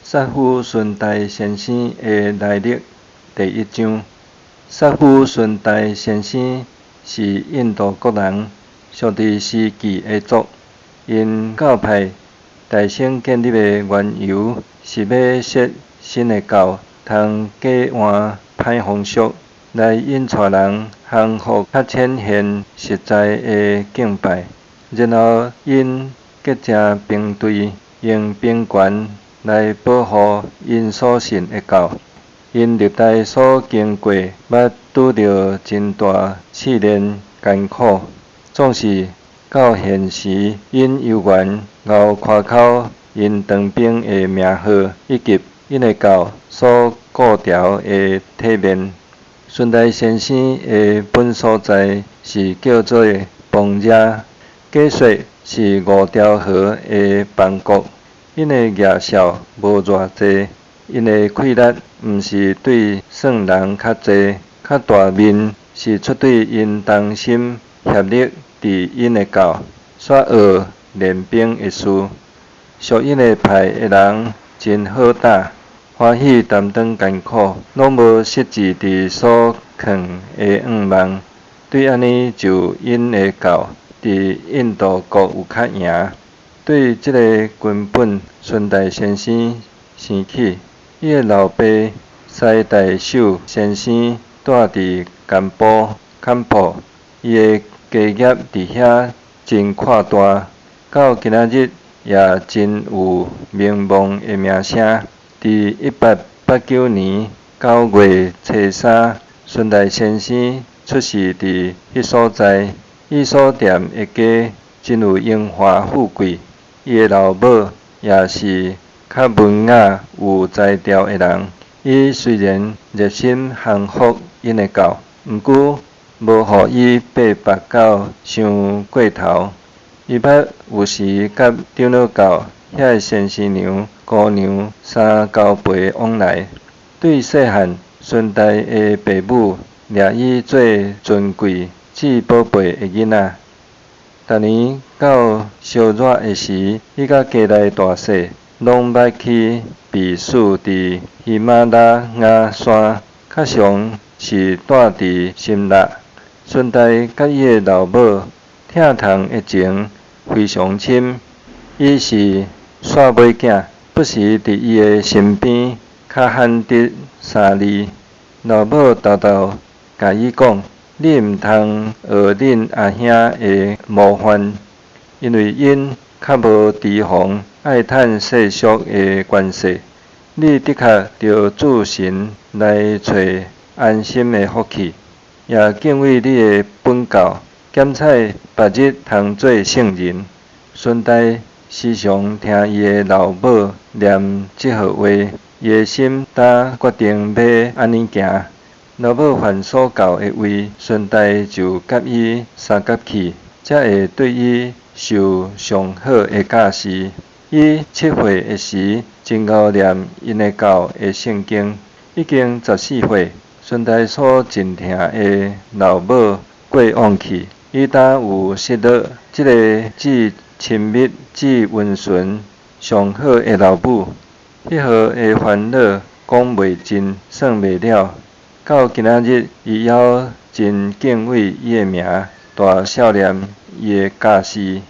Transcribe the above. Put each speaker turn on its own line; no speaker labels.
薩夫順大先生的來歷第一章。薩夫順大先生是印度國人，屬佇斯記的族。𪜶教派大乘建立的緣由是欲設新的教，通改換歹風俗，來引帶人降服較淺顯實在的敬拜。然後𪜶結成兵隊，用兵權來保護𪜶所信的教。𪜶歷代所經過，捌拄著真大試煉艱苦，總是到現時，𪜶猶原𠢕誇口𪜶當兵的名號，以及𪜶的教所顧牢的體面。孫大先生的本所在是叫做邦惹，假說是五條河的邦國。𪜶的額數無偌濟，𪜶的氣力毋是對算人較濟，較大面是出對𪜶同心協力佇𪜶的教所學練兵的事。屬𪜶的派的人真好膽，歡喜擔當艱苦，攏無失志佇所囥的願望。對按呢就𪜶的教佇印度國有較贏。對這个根本，孫大先生生起，伊的老爸西大秀先生住佇甘埔坎埔，伊的家業佇遐真闊大，到今仔日也真有名望的名聲。佇1889年9月初3，孫大先生出世佇彼所在，伊所踮的家真有榮華富貴。伊的老母也是較文雅有才調的人。伊雖然熱心降服𪜶的教，毋過無予伊爬拔到傷過頭。伊捌有時佮長老教遐的先生娘、姑娘三交陪往來。對細漢，孫大的爸母掠伊做尊貴至寶貝的囡仔。逐年到燒熱的時，伊佮家內大細攏捌去避暑佇喜馬拉雅山，較常是住佇深臘。孫大佮伊的老母疼痛的情非常深。伊是煞尾囝，不時佇伊的身邊較罕得三字。老母沓沓共伊講：你毋通學恁阿兄的模範，因為𪜶較無提防愛趁世俗的權勢。你的確著注神來揣安心的福氣，也敬畏你的本教，檢採別日通做聖人。孫大時常聽伊的老母念這號話，伊的心膽決定欲按呢行。老母凡所到的位，孫大就佮伊相佮去，才會對伊受上好的教示。伊7歲的時，真𠢕念𪜶的教的聖經。已經14歲，孫大所真疼的老母過往去，伊膽有失落這个至親密、至溫順、上好的老母。彼號的煩惱講袂盡，算袂了。到今仔日，伊猶真敬畏伊的名，大數念伊的教示。